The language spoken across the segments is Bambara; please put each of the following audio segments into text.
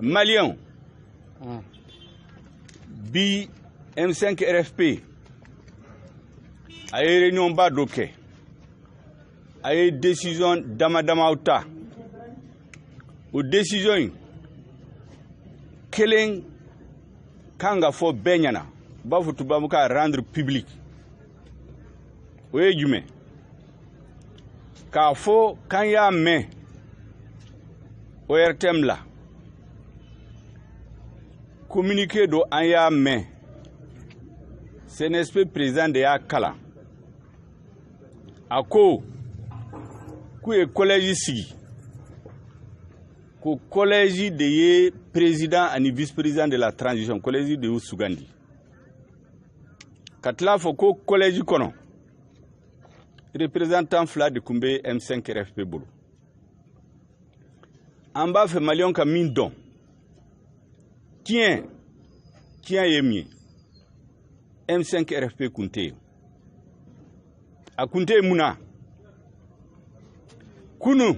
Maliyɛnw, bi M5 RFP a ye réunion ba dɔ kɛ, a ye décision dama damaw ta. O décision in kelen kan ka fɔ bɛɛ ɲɛna, u b'a fɔ tubabu ka rendre public. O ye jumɛn? K'a fɔ k'an y'a mɛn ORTM la, communiqué dɔ an y'a mɛn, CNSP président de y'a kalan. A ko k'u ye collège sigi, ko collège de ye président ani vice-président de la transition, collège de y'u sugandi. Ka tila fɔ ko collège kɔnɔ représentant fila de tun bɛ M5 RFP bolo. An b'a fɛ maliyɛnw ka min dɔn, tiɲɛ tiɲɛ ye min ye, M5 RFP kun tɛ yen. A kun tɛ yen mun na? Kunun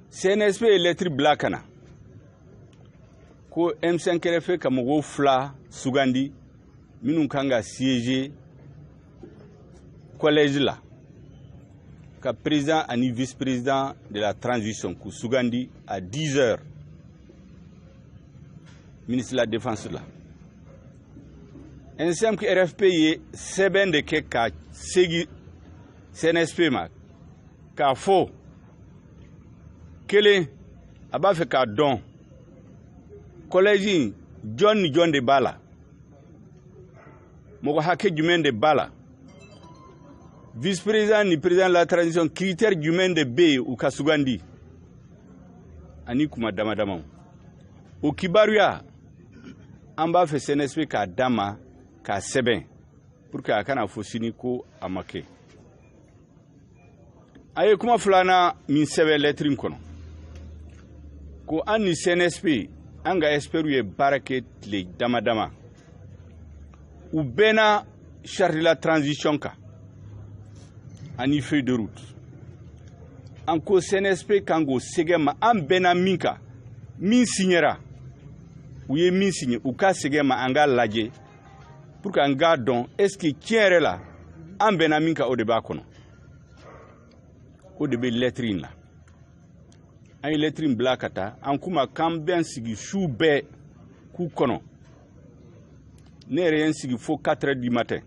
CNSP ye lettre bila ka na ko M5 RFP ka mɔgɔw fila sugandi minnu kan ka siéger collège la, ka président ani vice-président de la transition k'u sugandi à 10 heures ministre de la Défense la. M5 RFP ye sɛbɛn de kɛ ka segin CNSP ma k'a fɔ kelen, a b'a fɛ k'a dɔn collège in jɔn ni jɔn de b'a la, mɔgɔ hakɛ jumɛn de b'a la, vice-président ni président de la transition critère jumɛn de bɛ yen u ka sugandi, ani kuma dama damaw. O kibaruya an b'a fɛ CNSP k'a d'a ma k'a sɛbɛn pour que a kana fɔ sini ko a ma kɛ. A ye kuma filanan min sɛbɛn lɛtiri in kɔnɔ, ko an ni CNSP, an ka experts ye baara kɛ tile dama dama, u bɛnna charte de la transition kan ani feuille de route. An ko CNSP kan k'o sɛgɛ ma, an bɛnna min kan, min signera, u ye min signé, u ka sɛgɛ ma, an k'a lajɛ pour que an k'a dɔn est ce que tiɲɛ yɛrɛ la an bɛnna min kan, o de b'a kɔnɔ. O de bɛ lɛtiri in la. An ye lɛtiri in bila ka taa, an kuma k'an bɛ sigi su bɛɛ k'u kɔnɔ. Ne yɛrɛ ye n sigi fo 4 heures du matin,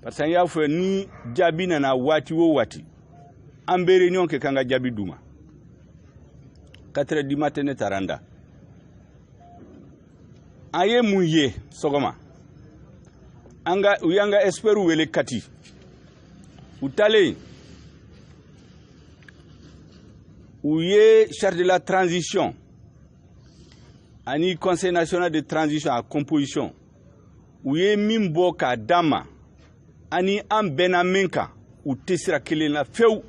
parce que an y'a fɔ ni jaabi nana waati o waati, an bɛ réunion kɛ k'an ka jaabi d'u ma. 4 heures du matin ne taara n da. An ye mun ye sɔgɔma? An ka u y'an ka experts wele Kati. U taalen, u ye charte de la transition ani Conseil national de transition a composition, u ye min bɔ k'a d'an ma ani an bɛnna min kan, u tɛ sira kelen na fewu.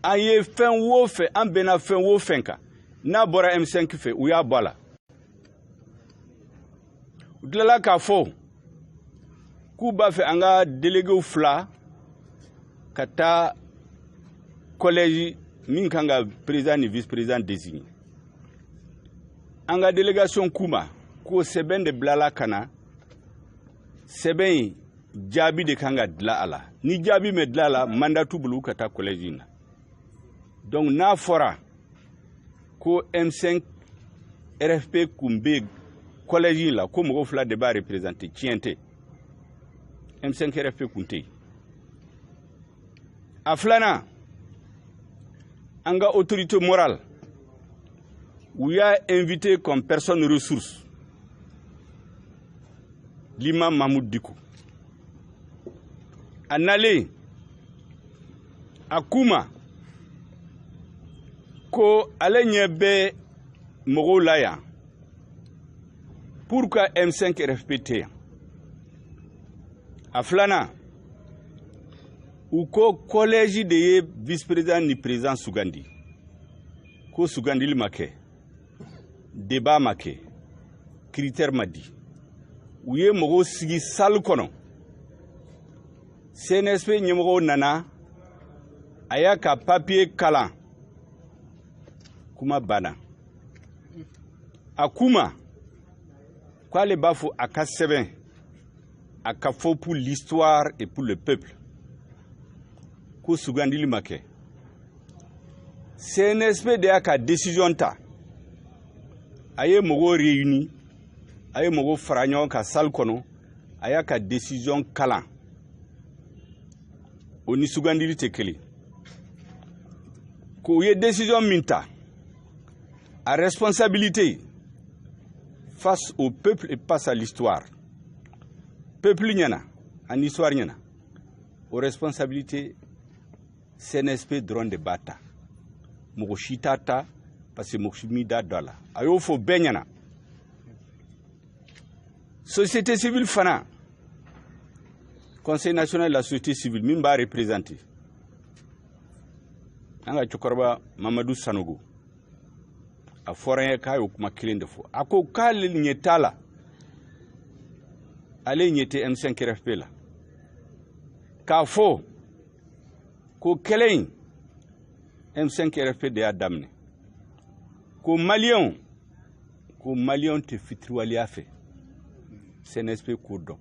An ye fɛn o fɛn, an bɛnna fɛn o fɛn kan, n'a bɔra M5 fɛ, u y'a bɔ a la. U tilala k'a fɔ k'u b'a fɛ an ka déléguéw fila ka taa collège min kan ka président ni vice-président désigner. An ka délégation k'u ma k'o sɛbɛn de bilala ka na, sɛbɛn in jaabi de kan ka dilan a la. Ni jaabi ma dilan a la, mandat t'u bolo u ka taa collège in na. Donc n'a fɔra ko M5 RFP kun bɛ collège in la, ko mɔgɔ fila de b'a représenter, tiɲɛ tɛ. M5 RFP kun tɛ yen. A filanan, an ka autorité morale, u y'a invité comme personne ressource l'imam Mahmoud Dicko. A nalen, a k'u ma ko ale ɲɛ bɛ mɔgɔw la yan, pourquoi M5 RFP tɛ yan? A filanan, u ko collège de ye vice-président ni président sugandi, ko sugandili ma kɛ, débat ma kɛ, critère ma di. U ye mɔgɔw sigi salle kɔnɔ. CNSP ɲɛmɔgɔw nana, a y'a ka papier kalan. Kuma banna. A kuma k'ale b'a fɔ a ka sɛbɛn, a ka fɔ pour l'histoire et pour le peuple, ko sugandili ma kɛ. CNSP de y'a ka décision ta. A ye mɔgɔw réuni, a ye mɔgɔw fara ɲɔgɔn kan salle kɔnɔ, a y'a ka décision kalan. O ni sugandili tɛ kelen. Ko u ye décision min ta, a responsabilité face au peuple et face à l'histoire, peuple ɲɛna ani histoire ɲɛna, o responsabilité, CNSP dɔrɔn de b'a ta, mɔgɔ si t'a ta, parce que mɔgɔ si m'i da don a la. A y'o fɔ bɛɛ ɲɛna. Société civile fana, Conseil national de la société civile min b'a représenter, an ka cɛkɔrɔba Mamadu Sanogo, a fɔra n ye k'a y'o kuma kelen de fɔ. A ko k'ale ɲɛ t'a la, ale ɲɛ tɛ M5 RFP la k'a fɔ ko kɛlɛ in, M5 RFP de y'a daminɛ, ko maliyɛnw tɛ fitiriwaleya fɛ. CNSP k'o dɔn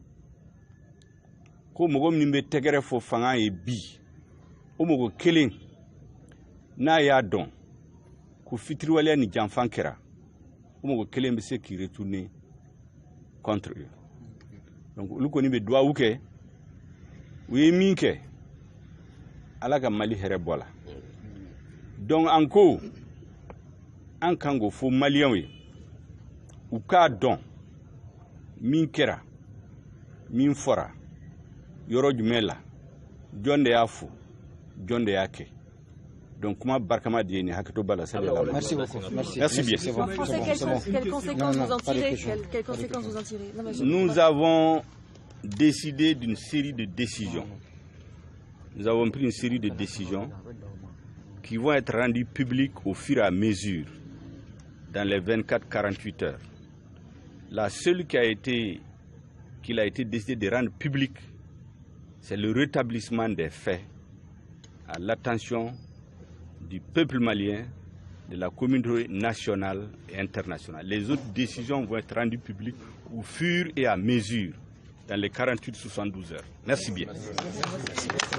ko mɔgɔ min bɛ tɛgɛrɛ fɔ fanga ye bi, o mɔgɔ kelen n'a y'a dɔn ko fitiriwaleya ni janfan kɛra, o mɔgɔ kelen bɛ se k'i retourner contre eux. Donc olu kɔni bɛ duwawu kɛ, u ye min kɛ, Ala ka Mali hɛrɛ bɔ a la. Donc an ko an kan k'o fɔ maliyɛnw ye, u k'a dɔn min kɛra, min fɔra yɔrɔ jumɛn la, jɔn de y'a fɔ, jɔn de y'a kɛ. Donc kuma barikama de ye nin. Hakɛto b'a la. Merci beaucoup. Merci. Merci bien. C'est bon. En français, C'est bon, quelles, c'est bon. quelles conséquences Non, non, vous en pas de tirez? questions. Quelles Pas de conséquences vous en tirez? Non, mais Nous avons décidé d'une série de décisions. Nous avons pris une série de décisions qui vont être rendues publiques au fur et à mesure dans les 24-48 heures. La seule qu'il a été décidé de rendre publique, c'est le rétablissement des faits à l'attention du peuple malien, de la communauté nationale et internationale. Les autres décisions vont être rendues publiques au fur et à mesure dans les 48-72 heures. Merci bien. Merci.